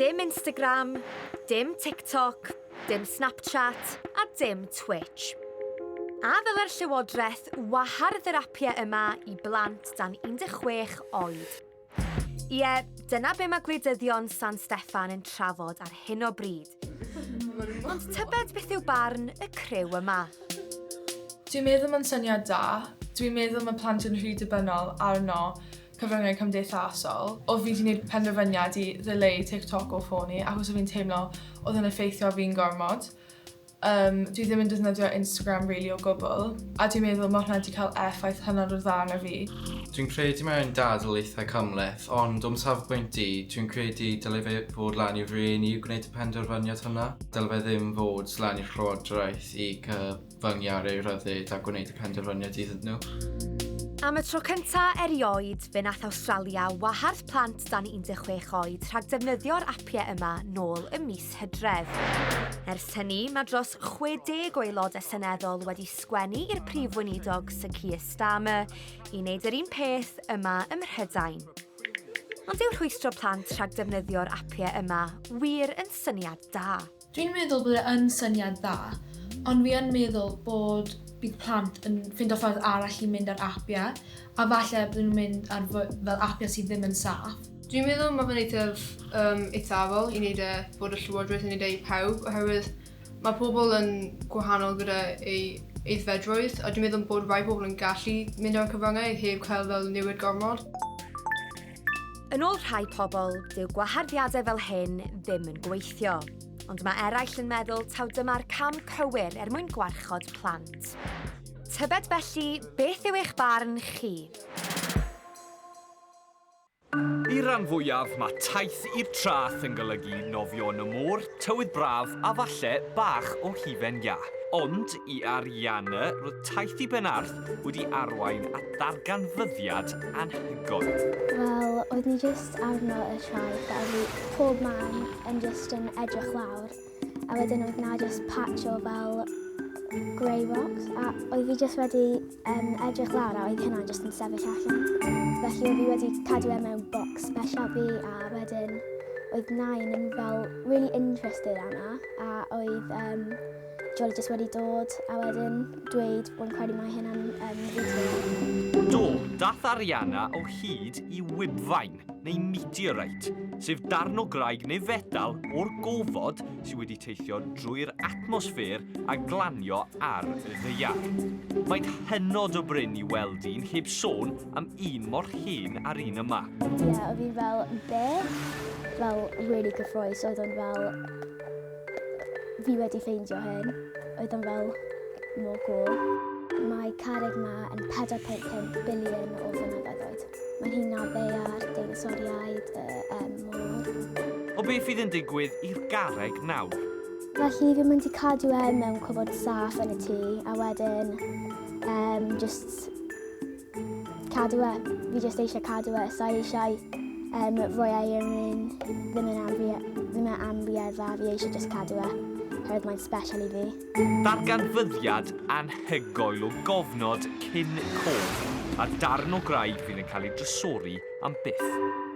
Dim Instagram, dim TikTok, dim Snapchat a dim Twitch. A ddylai'r Llywodraeth wahardd yr apiau yma i blant dan 16 oed? Ie, dyna be mae gwleidyddion San Steffan yn trafod ar hyn o bryd. Ond tybed beth yw barn y criw yma? Dwi'n meddwl mae'n syniad da. Dwi'n meddwl mae plant yn rhy dibynnol arno cyfryngau cymdeithasol. Oedd fi 'di gwneud penderfyniad i ddileu TikTok o ffôn i achos oedd fi'n teimlo oedd yn effeithio fi'n gormod. Um, dwi ddim yn defnyddio Instagram really o gwbl, a dwi'n meddwl mae hwnna wedi cael effaith hynod o dda arno fi. Dwi'n credu mae'n dadl eitha cymhleth, ond o'm safbwynt i, dwi'n credu dylai fe fod lan i'r rhieni i gwneud y penderfyniad hwnna. Dylai fe ddim fod lan i'r llywodraeth i cyfyngu ar eu rhyddid a gwneud y penderfyniad iddyn nhw. Am y tro cynta erioed, fe nath Awstralia wahardd plant dan 16 oed rhag defnyddio'r apiau yma nôl ym mis Hydref. Ers hynny, mae dros 60 o aelodau seneddol wedi sgwennu i'r Prif Weinidog Sir Keir Starmer i wneud yr un peth yma ym Mhrydain. Ond yw rhwystro plant rhag defnyddio'r apiau yma wir yn syniad da? Dwi'n meddwl bod e yn syniad dda, ond fi yn meddwl bod bydd plant yn ffindo ffordd arall i mynd ar apiau, a falle bydden nhw'n mynd ar fel apiau sydd ddim yn saff. Dwi'n meddwl mae fe'n eithaf um, eithafol i wneud e bod y llywodraeth yn wneud e i pawb oherwydd mae pobl yn gwahanol gyda ei aeddfedrwydd a dwi'n meddwl bod rai pobl yn gallu mynd ar y cyfryngau heb cael fel niwed gormod. Yn ôl rhai pobl, dyw gwaharddiadau fel hyn ddim yn gweithio. Ond mae eraill yn meddwl taw dyma'r cam cywir er mwyn gwarchod plant. Tybed felly, beth yw eich barn chi? I ran fwyaf, mae taith i'r traeth yn golygu nofio yn y môr, tywydd braf a falle bach o hufen iâ. Ond i Arianna, roedd taith i Benarth wedi arwain at ddarganfyddiad anhygoel. Wel, oedd ni jyst arno y traeth a oedd pob man yn jyst yn edrych lawr. A wedyn oedd na jyst patch o fel grey rocks a oedd fi jyst wedi um, edrych lawr a oedd hynna jyst yn sefyll allan. Felly oedd fi wedi cadw e mewn box special fi a wedyn oedd nain yn fel really interested arna a oedd um, Jolly jyst wedi dod a wedyn dweud bod yn credu mae hynna'n um, meteorite. Do, dath Ariana o hyd i wibfaen neu meteorite, sef darn o graig neu fedal o'r gofod sydd wedi teithio drwy'r atmosffer a glanio ar y ddaear. Mae'n hynod o brin i weld un heb sôn am un mor hen â'r un yma. Ie, yeah, oedd fi fel, be? Fel, really gyffroes, oedd o'n fel, fi wedi ffeindio hyn. Oedd o'n fel, mor cool. Mae carreg ma yn 4.5 biliwn o flynyddoedd oed. Mae'n hyn na ddaear, deinosoriaid, y um, môr. O beth fydd yn digwydd i'r garreg nawr? Felly fi'n mynd i cadw e mewn cwbwrdd saff yn y tŷ a wedyn um, just cadw e. Fi just eisiau cadw e. Sa eisiau um, rhoi e i unrhyw ddim yn ddim yn amgueddfa. Fi eisiau just cadw e. Oherwydd mae'n special i fi. Darganfyddiad anhygoel o gofnod cyn cof a darn o graig fydd yn cael ei drysori am byth.